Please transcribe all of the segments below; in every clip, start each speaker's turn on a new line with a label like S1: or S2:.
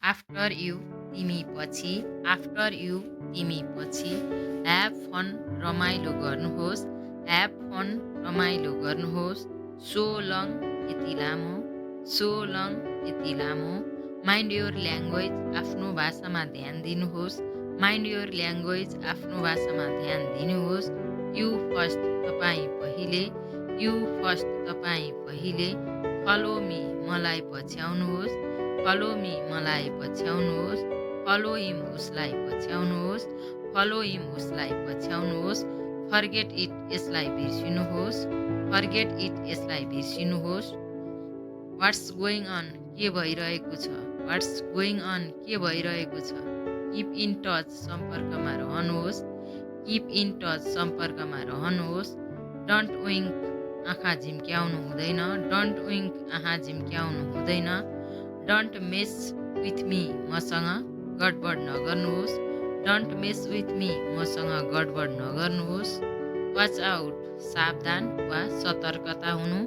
S1: after you तिमी पछि, after you तिमी पछि, ह्याभ फन रमाइलो गर्नुहोस्, ह्याभ फन रमाइलो गर्नुहोस्, सो लङ यति लामो, सो लङ यति लामो, माइन्ड योर ल्याङ्ग्वेज आफ्नो भाषामा ध्यान दिनुहोस्, माइन्ड योर ल्याङ्ग्वेज आफ्नो भाषामा ध्यान दिनुहोस्, यु फर्स्ट तपाईँ पहिले, यु फर्स्ट तपाईँ पहिले, फलो मी मलाई पछ्याउनुहोस्, फलो मी मलाई पछ्याउनुहोस्, फलो हिम उसलाई पछ्याउनुहोस्, फलो हिम उसलाई पछ्याउनुहोस्, फर्गेट इट यसलाई बिर्सिनुहोस्, फर्गेट इट यसलाई बिर्सिनुहोस्, वाट्स गोइङ अन के भइरहेको छ, वाट्स गोइङ अन के भइरहेको छ, किप इन टच सम्पर्कमा रहनुहोस्, किप इन टच सम्पर्कमा रहनुहोस्, डन्ट विङ्क आँखा झिम्क्याउनु हुँदैन, डन्ट विङ्क आँखा झिम्क्याउनु हुँदैन, डन्ट मेस विथ मी मसँग गडबड नगर्नुहोस्, डन्ट मेस विथ मी मसँग गडबड नगर्नुहोस्, वाच आउट सावधान वा सतर्कता हुनु,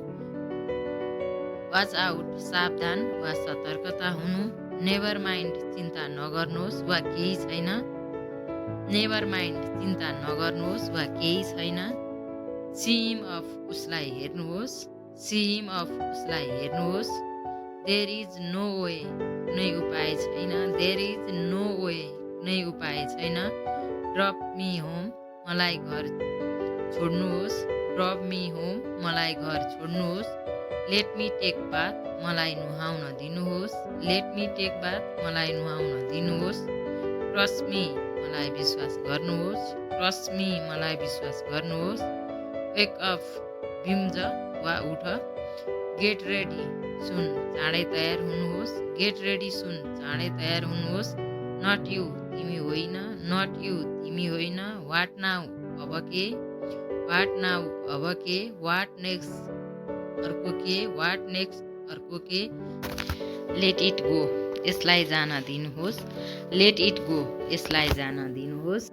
S1: वाच आउट सावधान वा सतर्कता हुनु, नेभर माइन्ड चिन्ता नगर्नुहोस् वा केही छैन, नेभर माइन्ड चिन्ता नगर्नुहोस् वा केही छैन, सी हिम अफ उसलाई हेर्नुहोस्, सी हिम अफ उसलाई हेर्नुहोस्, देयर इज नो वे कुनै उपाय छैन, देयर इज नो वे कुनै उपाय छैन, ड्रप मी होम मलाई घर छोड्नुहोस्, ड्रप मी होम मलाई घर छोड्नुहोस्, लेट मी टेक बाथ मलाई नुहाउन दिनुहोस्, लेट मी टेक बाथ मलाई नुहाउन दिनुहोस्, ट्रस्ट मी मलाई विश्वास गर्नुहोस्, ट्रस्ट मी मलाई विश्वास गर्नुहोस्, वेक अफ बिम्ज वा उठ, गेट रेडी सुन चाँडै तयार हुनुहोस्, गेट रेडी सुन चाँडै तयार हुनुहोस्, नट यु तिमी होइन, नट यु तिमी होइन, वाट नाउ अब के, वाट नाउ अब के, वाट नेक्स्ट अर्को के, वाट नेक्स्ट अर्को के, लेट इट गो यसलाई जान दिनुहोस्, लेट इट गो यसलाई जान दिनुहोस्,